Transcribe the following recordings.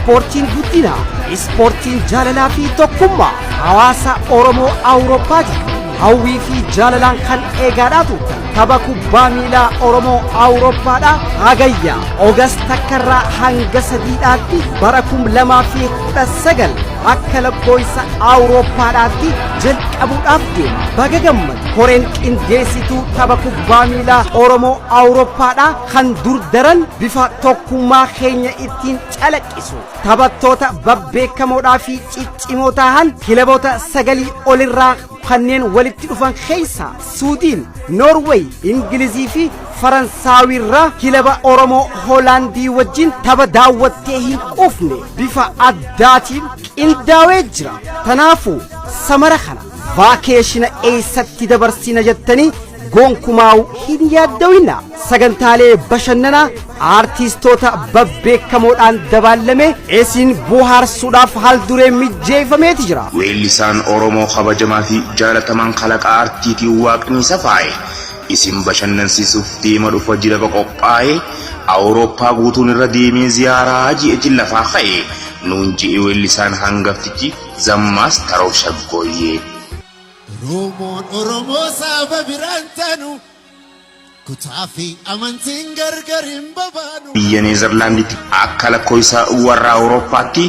Ispoortiin guddina, ispoortiin jaalalaa fi tokkummaa hawaasa Oromoo Awurooppaa jiru. Hawwii fi jaalalaan kan eegaadhaa turtan tapha kubbaa miilaa Oromoo Awurooppaadhaa Hagayya August 1rraa hanga 3dhaatti bara 2019 akka lakkoofsa Awurooppaadhaatti jalqabuudhaaf deema. Baga gammadu. Koreen qindeessituu tapha kubbaa miilaa Oromoo Awurooppaadhaa kan dur daran bifa tokkummaa keenya ittiin calaqqisu taphattoota babbeekamoodhaa fi ciccimoo ta'an kilaboota sagalii olirraa kanneen walitti dhufan keessa Suudiin, Noorweey, Ingilizii fi Faransaawirraa kilaba Oromoo Hoolaandii wajjin tapha daawwattee hin quufne bifa addaatiin qindaa'ee jira. Kanaafuu summer kana vacation eessatti dabarsina jettanii gonkumaa'u hin yaaddawina. Sagantaalee bashannanaa aartistoota babbeekamoodhaan dabaalame isin bohaarsuudhaaf haal duree mijjeeffameeti jira. Weellisaan Oromoo kabajamaa fi jaalatamaan kalaqa aartiitiin waaqni isa faaye isin bashannansiisuuf deema dhufa jira qophaa'e. Awurooppaa guutuun irra deemee ziyaaraa ji'eetiin lafaa ka'e nuun ji'e weellisaan hangaftichi Zammaas Taroo Shaggooyyee. Oromoon Oromoo saba biraan taanu, kutaa fi amantiin gargar hin babaanu. Biyya Neezerlaanditti akka lakkoofsa warra Awurooppaatti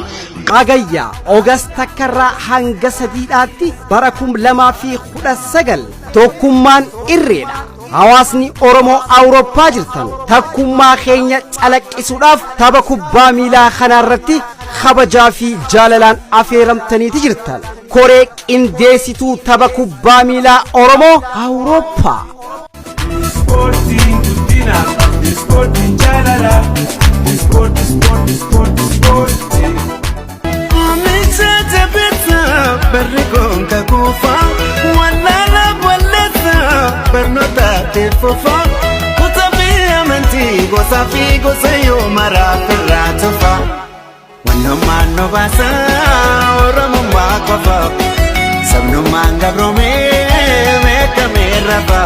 Hagayya August 1rraa hanga 3dhaatti bara 2019 tokkummaan irreedha. Hawaasni Oromoo Awurooppaa jirtan tokkummaa keenya calaqqisuudhaaf tapha kubbaa miilaa kanarratti kabajaa fi jaalalaan afeeramtaniiti jirtan. Koree qindeessituu tapha kubbaa miilaa Oromoo Awurooppaa. Ispoortiin guddina, ispoortiin jaalala, ispoortii, ispoortii, ispoortii, ispoortii. Micha jabeessa barri koonka kuufa, wallaala balleessa barnoota teeffufa, kutaa fi amantii gosaa fi gosa yoo maraaf irraa tufa. Wannummaan nu baasa Oromummaa qofa, sabnummaan gabroomee meeqamee rafa.